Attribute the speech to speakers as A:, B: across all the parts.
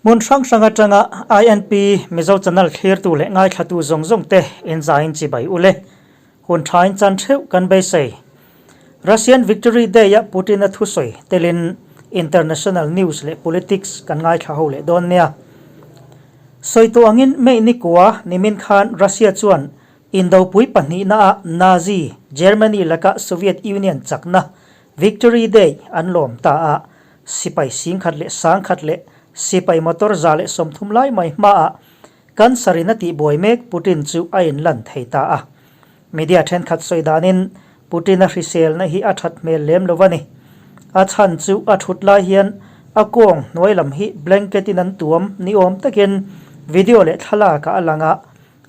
A: Hmun hrang hrang atanga INP Mizo Channel thlirtu leh ngaithlatu zawng zawng te inzaiin chibai u le. Hun thain chan theuh kan beisei. Russian Victory Day-a Putin-a thusawi telin international news leh politics kan ngaithla ho leh dawn nia. Sawi tawh angin May nikua nimin khan Russia chuan Indopui pahnihnaah Nazi Germany laka Soviet Union chakna Victory Day an lawm ta a, sipai singkhat leh sangkhat leh sipai motor 130 lai mai hmaah cancer in a tihbuai mek Putin chu a inlan thei ta a. Media thenkhat sawi danin Putin-a hriselna hi a that hmel lem lo a ni. A chhan chu a thut lai hian a kawng hnuai lam hi blanket in an tuam ni awm takin video leh thlalak ah a lang a,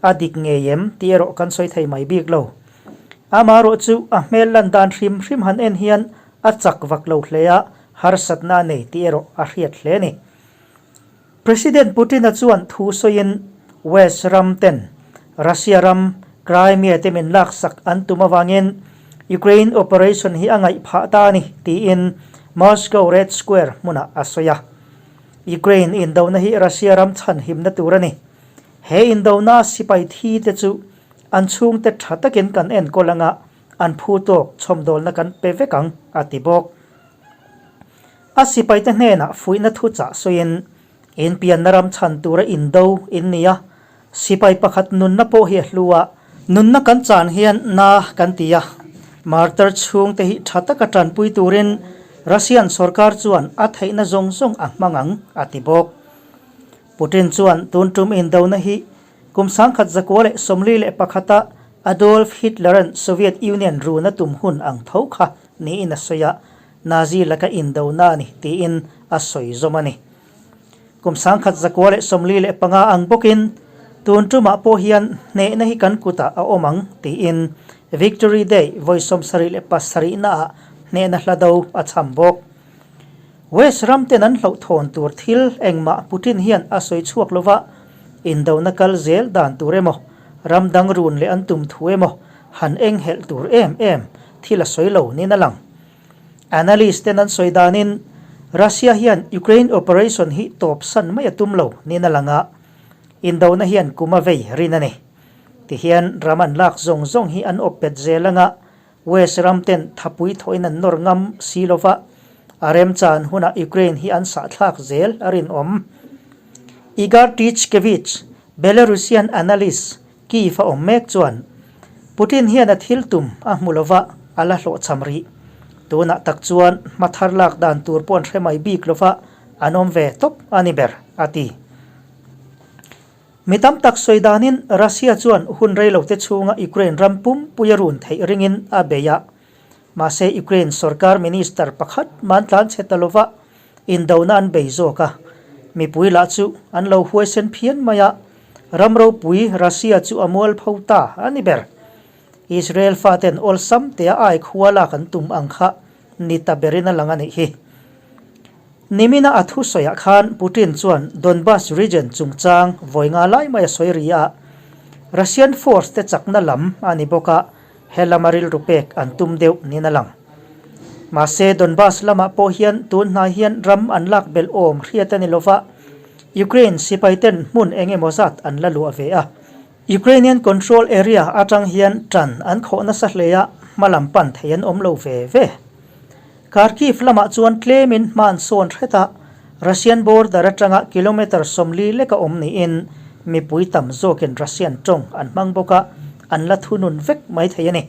A: A dik ngei em tih erawh kan sawi thei mai bik lo. Amaherawh chu a hmel lan dan hrim hrim han en hian a chak vak lo hle a, harsatna a nei tih erawh a hriat hle a ni. President Putin-a chuan thu sawiin West ram ten Russia ram Crimea te min laksak an tum avangin Ukraine operation hi a ngaih phah ta a ni tiin Moscow Red Square hmunah a sawi a. Ukraine indona hi Russia ram chhanhimna tur a ni. He indona sipai thi te chu an chhungte tha takin kan enkawl anga an phu tawk chhawmdawlna kan pe vek ang, a ti bawk. A sipaite hnenah fuihna thu chah sawiin, Inpianna ram chhan tura indo in ni a, sipai pakhat nunna pawh hi a hlu a, nunna kan chan hian na kan ti a, martyr chhungte hi tha taka tanpui turin Russian sorkar chuan a theihna zawng zawng a hmang ang, a ti bawk. Putin chuan tun tum indona hi kum 1941-a Adolf Hitler-a'n Soviet Union runa tum hun ang tho kha niin a sawi a, Nazi laka indona a ni tiin a sawi zawm a ni. Kum 1945 ang bawkin tun tumah pawh hian hnehna hi kan kutah a awm ang tiin Victory Day vawi 77 naah hnehna hla do a cham bawk. West ram ten an hlauhthawn tur thil engmah Putin hian a sawi chhuak lova, indona kal zel dan tur emaw, ram dang run leh an tum thu emaw han enghelh tur em em thil a sawi lo niin a lang. Analyst ten an sawi danin Russia hian Ukraine operation hi tawp san mai a tum lo niin a lang a, indona hian kum a vei rin a ni. Tihian ram an lak zawng zawng hi an awp bet zel anga West ram ten thapui thawhin an nawr ngam si lova, a remchan hunah Ukraine hi an sahthlak zel a rinawm. Igor Tychkevich, Belarusian analyst, Kyiv a awm mek chuan, Putin hian a thil tum a hmu lova, a la hlawhchham rih. Tunah tak chuan hma thar lak dan tur pawh an hre mai bik lova, an awm ve tawp a ni ber, a ti. Mi tam tak sawi danin Russia chuan hun rei lote chhunga Ukraine ram pumpui a run theih ringin a bei a. Mahse Ukraine sorkar minister pakhat man tlan chhe ta lova indona an bei zawk a. Mipui lah chu an lo huaisen phian mai a, ram ropui Russia chu a mualpho ta a ni ber. Israel faten awlsam tea ai khua lak an tum ang kha ni ta berin a lang a nih hi. Nimina a thusawiah khan Putin chuan Donbas region chungchang vawi nga lai mai a sawi ri a, Russian force te chakna lam a ni bawk a, he lama rilru pek an tum deuh niin a lang. Mahse Donbas lamah pawh hian tun hnai hian ram an lak belh awm hriat a ni lova, Ukraine sipai ten hmun eng emaw zat an la luah ve a. Ukrainian control area atang hian tan an khawh nasa hle a, hma lam pan thei an awm lo ve ve. Kharkiv lamah chuan tlemin hma an sawn hret a, Russian border atanga kilometre 40 leka awm niin mipui tam zawkin Russian tawng an hmang bawk a, an la thunun vek mai thei a ni.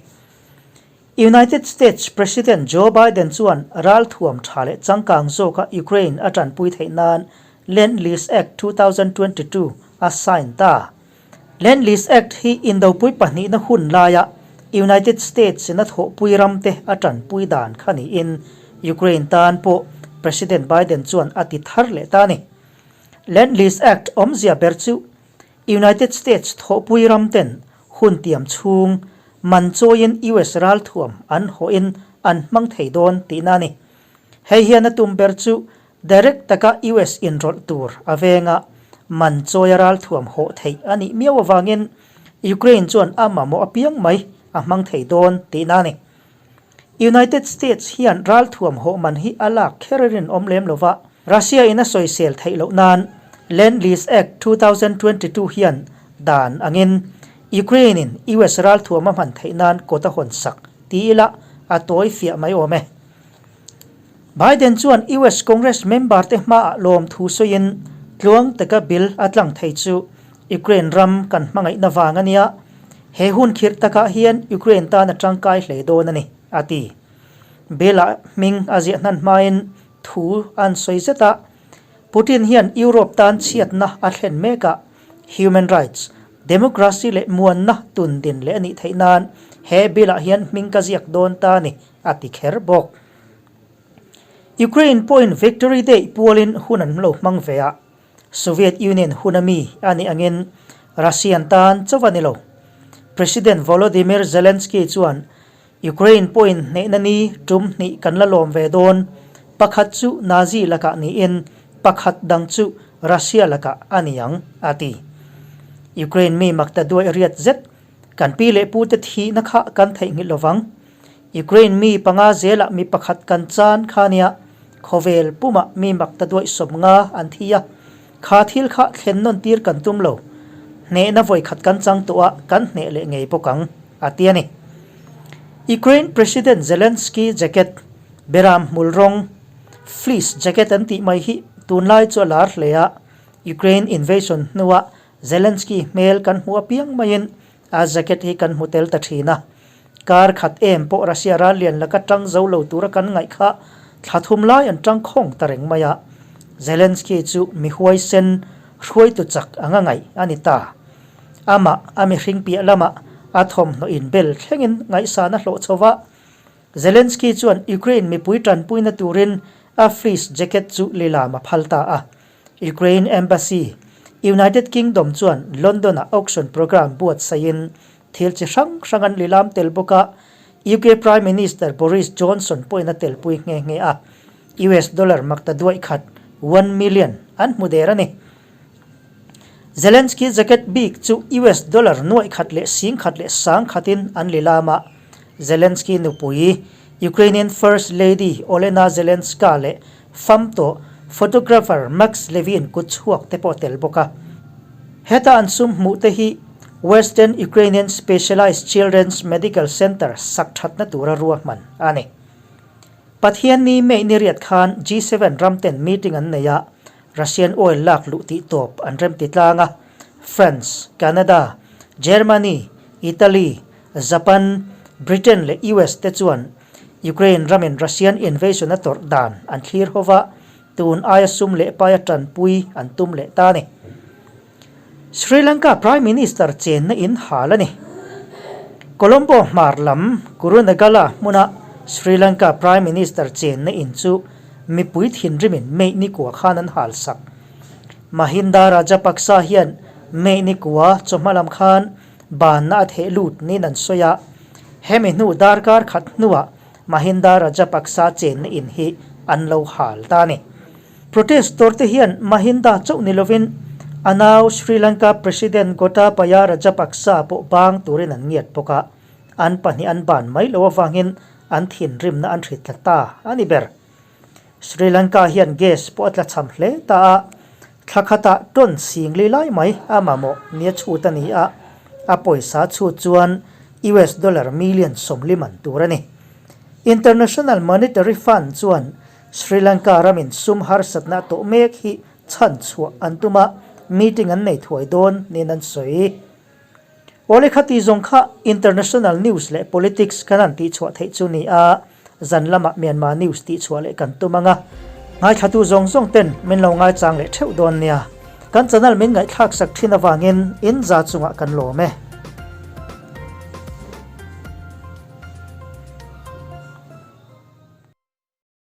A: United States President Joe Biden chuan ralthuam tha leh changkang zawka Ukraine a tanpui theih nan Lend-Lease Act 2022 a sign ta. Lend-Lease Act hi indopui pahnihna hun laia United States in a thawhpui ramte a tanpui dan kha niin Ukraine tan pawh President Biden chuan a ti thar leh ta a ni. Lend-Lease Act awmzia ber chu United States thawhpui ramten hun tiam chhung man chawiin US ralthuam an hawhin an hmang thei dawn tihna a ni. Hei hian a tum ber chu Direct taka US inrawlh tur a venga man chawia ralthuam hawh theih a nih miau avangin Ukraine chuan a mamawh apiang mai a hmang thei dawn tihna a ni. United States hian ralthuam hawh man hi a lak kher a rinawm lem lova, Russia in a sawisel theih loh nan Lend Lease Act 2022 hian dan angin Ukraine-in US ralthuam a hman theih nan kawt a hawn sak ti ila a tawi fiah mai awm e. Biden chuan US Congress member te hmaah lawmthu sawiin tluang taka bill a tlang thei chu Ukraine ram kan hmangaihna vang a nia, he hun khirh takah hian Ukraine tan a tangkai hle dawn a ni, a ti. Bill-ah hming a ziah hnan hmain thu an sawi zet a, Putin hian Europe tan chhiatna a thlen mek a, human rights, democracy leh muanna tun din leh a nih theih nan he bill-ah hian hming ka ziak dawn ta a ni, a ti kher bawk. Ukraine pawhin Victory Day pualin hun an lo hmang ve a, Soviet Union hun a mi a nih angin Russian tan chauh a ni lo. President Volodymyr Zelensky chuan Ukraine pawhin hnehna ni tum hnih kan la lawm ve dawn, pakhat chu Nazi lakah niin pakhat dang chu Russia lakah a ni ang, a ti. Ukraine mi makta duai riat zet, kan pi leh pute thihna kha kan theihnghilh lovang. Ukraine mi panga zelah mi pakhat kan chan kha nia, khawvel pumah mi makta duai 50 an thi a, kha thil kha thlen nawn tir kan tum lo. Hnehna vawikhat kan chang tawh a, kan hneh leh ngei bawk ang, a ti a ni. Ukraine President Zelensky jacket, beram hmul rawng, fleece jacket an tih mai hi tunlai chu a lar hle a, Ukraine invasion hnuah Zelensky hmel kan hmu apiang maiin A jacket hi kan hmu tel ta thin a, kar khat em pawh Russia ral lian laka tang zo lo tura kan ngaih kha thla thum lai an tang khawng ta reng mai a, Zelensky chu mi huaisen hruaitu chak anga ngaih a ni ta. Amah a mihring piah lamah a thawmhnaw inbel thlengin ngaihsan a hlawh chho va, Zelensky chuan Ukraine mipui tanpuina turin a fleece jacket chu lilam a phal ta a. Ukraine Embassy, United Kingdom chuan London-ah auction programme buatsaihin thil chi hrang hrang an lilam tel bawk a, UK Prime Minister Boris Johnson pawhin a telpui nghe nghe a, US dollar makta duaih khat, one million, an hmu der a ni. Zelensky jacket bik chu US dollar nuaih khat leh sing khat leh sang khatin an lilam a, Zelensky nupui, Ukrainian First Lady Olena Zelenska leh Fam tawh photographer Max Levine kut chhuak te pawh a tel bawk a. Heta an sum hmuh te hi Western Ukrainian Specialized Children's Medical Center sak thatna tura ruahman a ni. Pathianni May ni riat khan G7 ram ten meeting an nei a, Russian oil lak luh tih tawp an rem ti tlang a, France, Canada, Germany, Italy, Japan, Britain leh US te chuan Ukraine ramin Russian invasion a tawrh dan an thlir ho va, tun aia sum leh paia tanpui an tum leh ta a ni. Sri Lanka Prime Minister chenna in hal a ni. Colombo hmar lam Kurunegala hmuna Sri Lanka Prime Minister chenna in chu mipui thinrimin May nikua khan an hal sak. Mahinda Rajapaksa hian May nikua chawhma lam khan Banna a theh lut niin an sawi a, hemi hnu darkar khat hnuah Mahinda Rajapaksa chenna in hi an lo hal ta a ni. Protestor te hian Mahinda chauh ni lovin a nau Sri Lanka President Gotabaya Rajapaksa pawh bang turin an ngiat bawk a, an pahnih an ban mai loh avangin an thinrimna an hri tla ta a ni ber. Sri Lanka hian gas pawh a tlachham hle ta a, thla khatah ton singli lai mai a mamawh nia chhut a ni a, a pawisa chhut chuan US dollar million 40 man tur a ni. International Monetary Fund chuan Sri Lanka ramin sum harsatna a tawh mek hi chhan chhuah an tum a, meeting an nei thuai dawn niin an sawi. Awle kha ti zawng kha international news leh politics kan han tihchhuah theih chu ni a, zan lamah Myanmar news tihchhuah leh kan tum ang a, ngaithlatu zawng zawng ten min lo ngaichang leh theuh dawn nia. Kan channel min ngaihthlak sak thin avangin in za chungah kan lawm e.